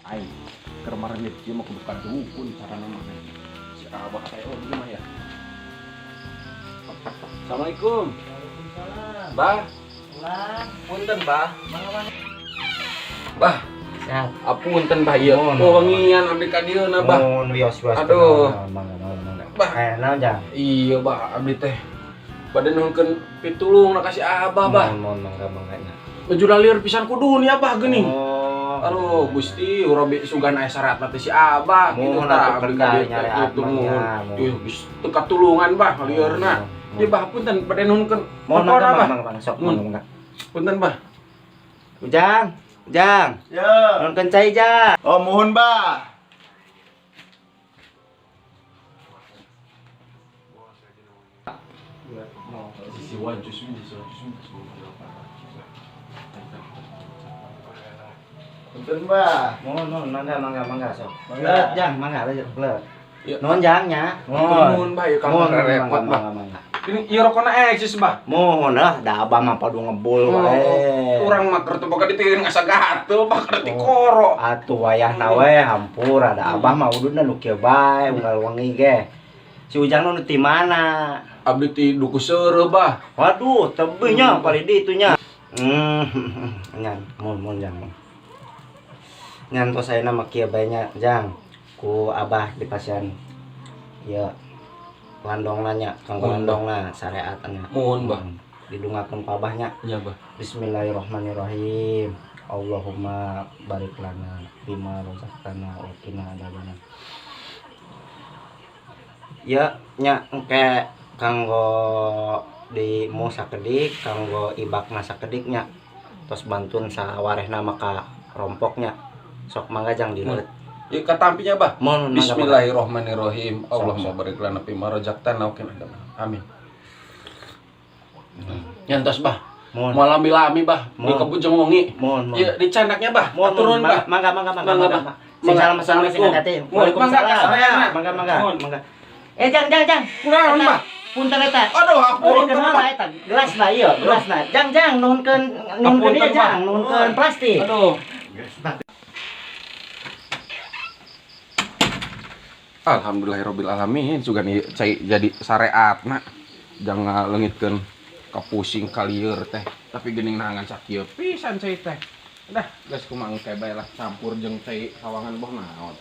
Aing keur mareunit ieu mah kudu ka dukun carana mah. Si Abah teh oh mah ya. Assalamualaikum. Waalaikumsalam. Bah, Pulang. punten Bah. Mangga, mangga. Bah, Sehat. apunten Bah ieu. Mohon. Oh, wengian abdi ka dieu na Bah. Mohon wios wios. Aduh. Mangga, mangga, mangga. Bah. Eh, naon jang? Iya Bah, abdi teh bade nuhunkeun pitulung na ka si Abah Bah. Mohon, mohon, mangga, mangga nya. Baju lalieur pisan ku dunia Bah geuning. Oh. Aduh, Gusti, Robi sugan aya syarat teh si Abah gitu Mohon tah atuh abdi kerja ka dieu teh nyari gitu atmanya, muhun. mohon. Ih, geus teu katulungan Bah lieurna. Mohon. Ieu Bah punten bade nuhunkeun Mohon, perkara, mangga, Bah. mangga, mangga, sok, Mohon. mangga, mangga. Punten Bah. Ujang, Ujang. Ya. Nuhunkeun cai jang. Oh, mohon, Bah. Sisi wancus sisi wancus. Punten, Bah. Mohon, mohon, mangga, mangga, mangga, sok. Mangga. Belet, jang, mangga, belet, belet. Ya. Nuhun jang nya. Nuhun Bah, ieu Mohon, kang repot mangga, Bah. mangga, mangga. Ini ieu rokona eksis Bah. Mohon lah, da abah mah padu ngebul Oh, wae. urang mah keur teu boga ditirin asa gatel Bah keur tikoro. Atuh wayahna we hampura da abah mah ududna nu kieu bae unggal wengi ge. Si Ujang nu ti mana? Abdi ti Duku Seureuh Bah. Waduh, tebih nya kali di itu nya. Nyan, mun mun jang. Nyan tos ayeuna mah kieu bae nya, Jang. Ku abah di pasian ieu landongna nya, kanggo Mun, Bah. landongna syariat nya. Muhun Bah. Didungakeun ku abah nya. Nya Bah. Bismillahirrahmanirrahim. Allahumma barik lana bima razaqtana wa qina adzabannar. Ya nya engke kanggo di mu sakedik, kanggo ibakna sakedik nya. Tos bantun sawarehna maka rompoknya. Sok mangga jang dileuleut. Ieu katampinya Bah. Mohon mangga, mangga. Bismillahirrahmanirrahim. Allahumma barik lana fima razaqtana wa qina adzabannar. Amin. Nyantos Bah. Mohon. Moal lami-lami Bah. Di Mohon. kebun jeung wengi. Mohon, mohon. Ieu dicandaknya Bah. Mohon, Turun mangga, Bah. mangga, mangga, mangga, Mangga, mangga. Bah. Sing Mangga. salam salam sing Assalamualaikum. hati. Mohon, mangga, kasadayana. Mangga, mangga, Mohon. mangga. Eh, jang, jang, jang. Kunaon, Eta, Bah? Punten eta. Aduh, ampun, Nuhunkeun Bah. eta. Gelas lah ieu, gelas lah. Jang, jang, nuhunkeun nuhunkeun ieu Apunten, Bah. jang, nuhunkeun plastik. Aduh. Alhamdulillahirabbil alamin sugan ieu cai jadi sareatna jangan leungitkeun kapusing kalieur teh tapi geuning nangan sakieu pisan cai teh. Dah geus kumaha engke bae lah campur jeung cai sawangan boh naon.